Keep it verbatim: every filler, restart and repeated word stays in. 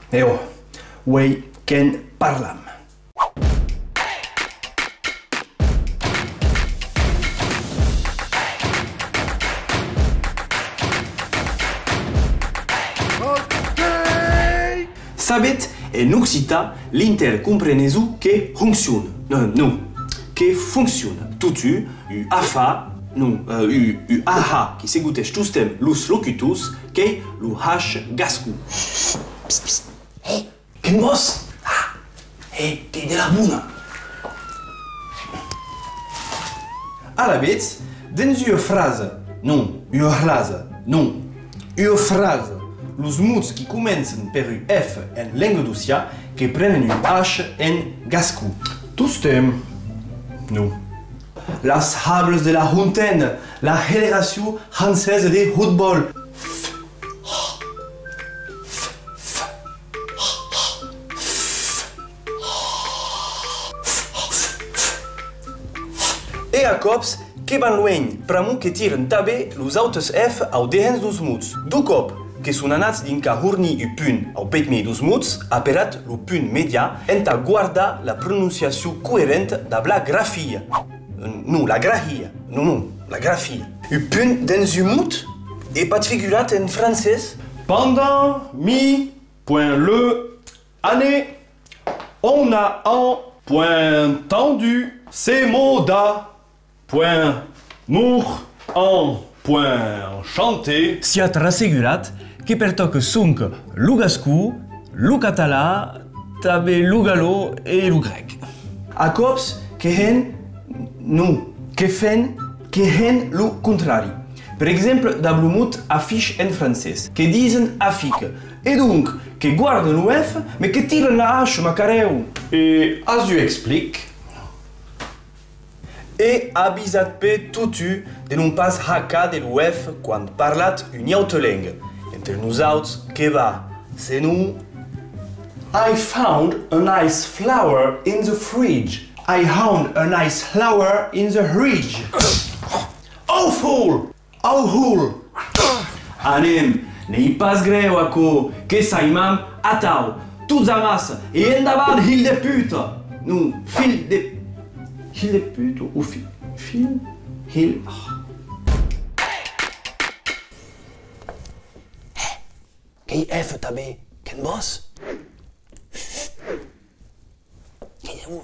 E ò, uei que'n parlam. Sabetz, en occitan, l'inter compreneson que honciona. Non, non, que fonciona. Totun, u afar, non, eh, u, u aha, qui segotètz tostemps los locutors, qu'ei lo H gascon. Psst, psst. Hé, que'n vòs? Ah, hé, qu'ei de la bona. Alavetz, dens ua frasa, non, ua hlasa, non, ua frasa, los mots qui començan per un F en lengadocian que prenen un H en gascon. Tostemps. Non. Las hablas de la Hontaine, la Federacion Francesa de Hotbòl. E a còps que van luenh, pr'amor que tiran tanben los autes F au dehens deus mots. Deu còp que son anats dinc a hornir un punt au pèit miei deus mots, aperat lo punt median, entà guardar la prononciacion coerenta dab la grafia. Non, la grahia. Non, non, la grafia. Un punt dens un mot? E pas figurat en francés? Pendant, mi, point le, année, on a en, point tendu, ces mots-là, point mour, en, point chanté. Siatz rassegurat que pertòca sonque lo gascon, lo catalan, tanben lo galop e lo grèc. A còps que hèn, non, que fèn, que hèn lo contrari. Per exemple, dab lo mot affiche en francés, que disen afic, e donc que guardan lo F, mes que tiran la H, macarèu! E as un explic? E avisatz-pe totun de non pas hacar de lo F quan parlatz ua auta lenga. Entre nosauts que va, senon: I found a nice flower in the fridge. I found a nice flower in the fridge. Awful! Awful! Anem, n'ei pas grèu aquò, que s'aimam atau, tots amassa, e endavant, hilh de puta! Non, filh de... hilh de puta o fi... filh... hilh... Qu'ei F tanben, que'n vòs? Qu'ei de bon.